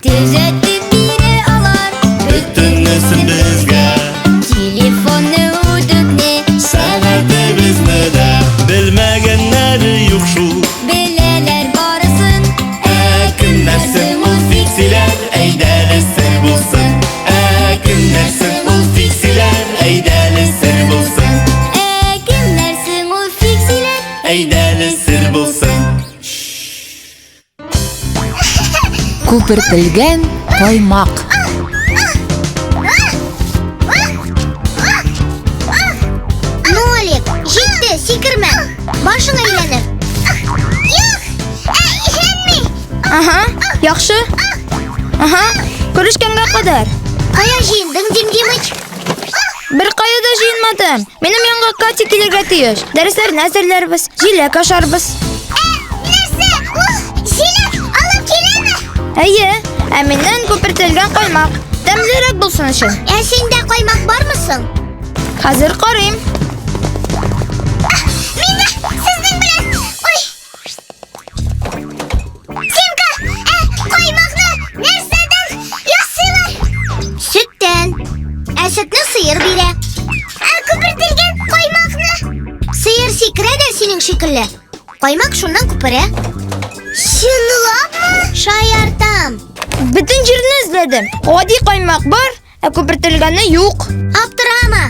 Төзәтеп бирә алар Бөтенесен безгә. Телефонны, үтүкне, Сәгатебезне дә. Белмәгәннәре юк шул. Беләләр барысын. Ә кемнәр соң ул фиксиләр? Әйдәле сер булсын. Ә кемнәр соң ул фиксиләр? Әйдәле сер булсын. Ә кемнәр соң ул фиксиләр? Әйдәле сер булсын. Күпертелгән каймак. Нолик, җитте, сикермә. Башың әйләнер. Юк, әйләнми. Ага, яхшы. Ага, күрешкәнгә кадәр. Кая җыендың, Дим Димыч? Бер кая да җыенмадым. Минем янга Катя килергә тиеш. Дәресләрне әзерләрбез, җиләк ашарбыз. Ә, нәрсә? Ул җиләк алып киләме? Әйе, ә миннән күпертелгән каймак. Тәмлерәк булсын өчен. Ә синдә каймак бармы соң? Хәзер карыйм. Мин дә сезнең белән. Ой. Симка, ә каймакны нәрсәдән ясыйлар? Сөттән. Ә сөтне сыер бирә. Ә күпертелгән каймакны? Сыер сикерә дә синең шикелле. Каймак шуннан күперә. Чынлапмы? Шаяртам. Бөтен җирне эзләдем. Гади каймак бар, ә күпертелгәне юк. Аптырама.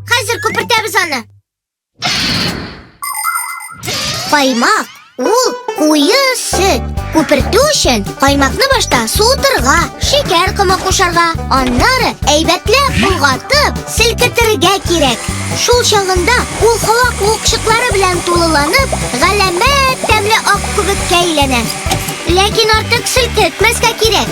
Хәзер күпертәбез аны. Каймак ул куе сөт. Күпертү өчен каймакны башта суытырга, шикәр комы кушарга, аннары әйбәтләп болгатып, селкетергә кирәк. Шул чагында ул һава куыкчыклары белән тулыланып, галәмәт тәмле ак күбеккә әйләнә. Ләкин артык селкетмәскә кирәк.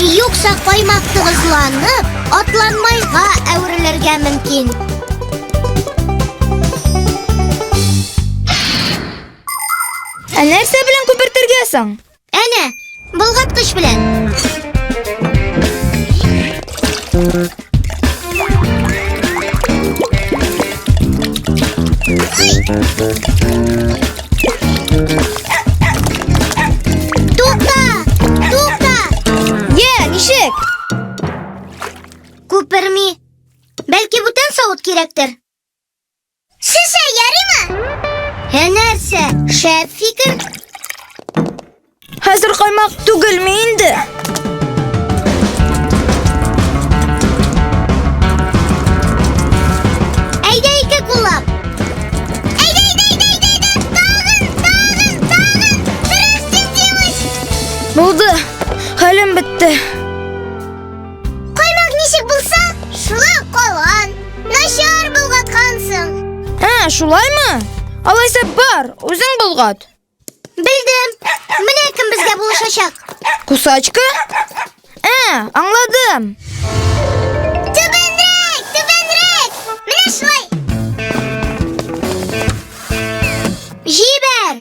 Юкса каймак тыгызланып, атланмайга әверелергә мөмкин. Ә нәрсә белән күпертергә соң? Әнә, болгаткыч белән. Тукта! Тукта! Йә, ничек? Күперми. Бәлки бүтән савыт кирәктер. Шешә ярыймы? Ә нәрсә? Шәп фикер. Хәзер каймак түгелме инде? Әйдә ике куллап. Әйдә, әйдә, әйдә, әйдә, әйдә. Тагын, тагын, тагын. Тырыш, Дим Димыч. Булды. Хәлем бетте. Каймак ничек булса, шулай калган. Начар болгаткансың. Ә, шулаймы? Алайса бар, үзең болгат. Белдем. Менә кем безгә булышачак. Кусачка? Ә, аңладым. Түбәнрәк, түбәнрәк. Менә шулай. Җибәр.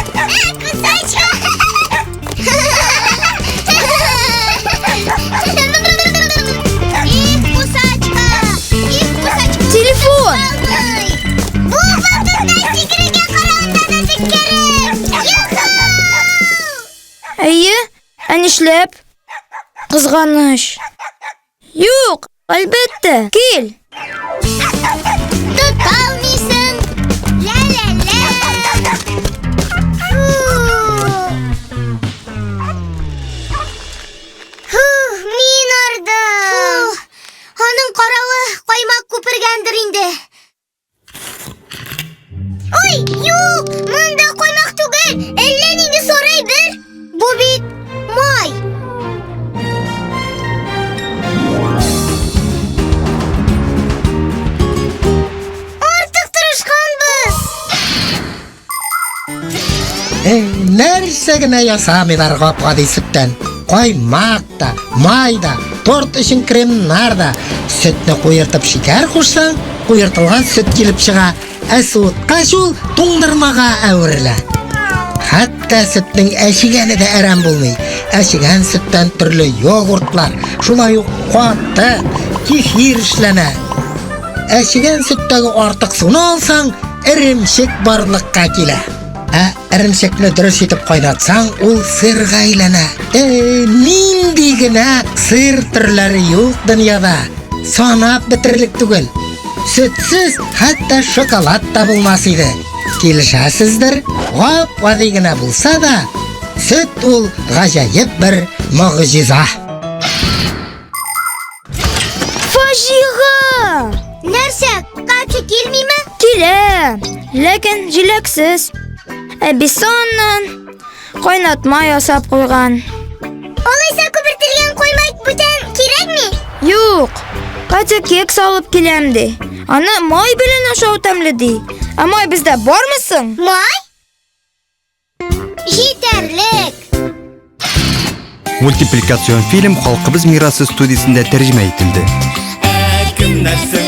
Кусачка. Их, кусачка. Их, кусачка. Телефон. Бу вакытта сикерергә караганда да теккәрәк. Юху! Әйе, ә нишләп? Кызганыч. Юк, әлбәттә, кил. Тота алмыйсың. Ля-ля-ля. Фу, мин ардым. Аның каравы каймак күпергәндер инде. Ой, юк, монда каймак түгел, әллә нинди сары әйбер. Бу бит май. Артык тырышканбыз. Эй, нәрсә генә ясамыйлар гап-гади сөттән. Каймак та, май да, торт өчен кремнар да. Сөтне куертып шикәр кушсаң, куертылган сөт килеп чыга. Ә суыткач ул туңдырмага әверелә. Хәтта сөтнең әчегәне дә әрәм булмый. Әчегән сөттән төрле йогуртлар, шулай ук каты, кефир эшләнә. Әчегән сөттәге артык суны алсаң, эремчек барлыкка килә. Ә эремчекне дөрес итеп кайнатсаң, ул сырга әйләнә. Э, нинди генә сыр төрләре юк дөньяда. Санап бетерерлек түгел. Сөтсез хәтта шоколад та булмас иде. Килешәсездер, гап-гади генә булса да, сөт ул гаҗәеп бер могҗиза. Фаҗига! Нәрсә, Катя килмиме? Килә, ләкин җиләксез. Әбисе аннан кайнатма ясап куйган. Алайса күпертелгән каймак бүтән кирәкми? Юк, Катя кекс алып киләм ди. Аны май белән ашау тәмле ди. Ә май бездә бармы соң? Май? Җитәрлек! Мультипликацион фильм Халкыбыз мирасы студиясендә тәрҗемә ителде. Ә кемнәрсең?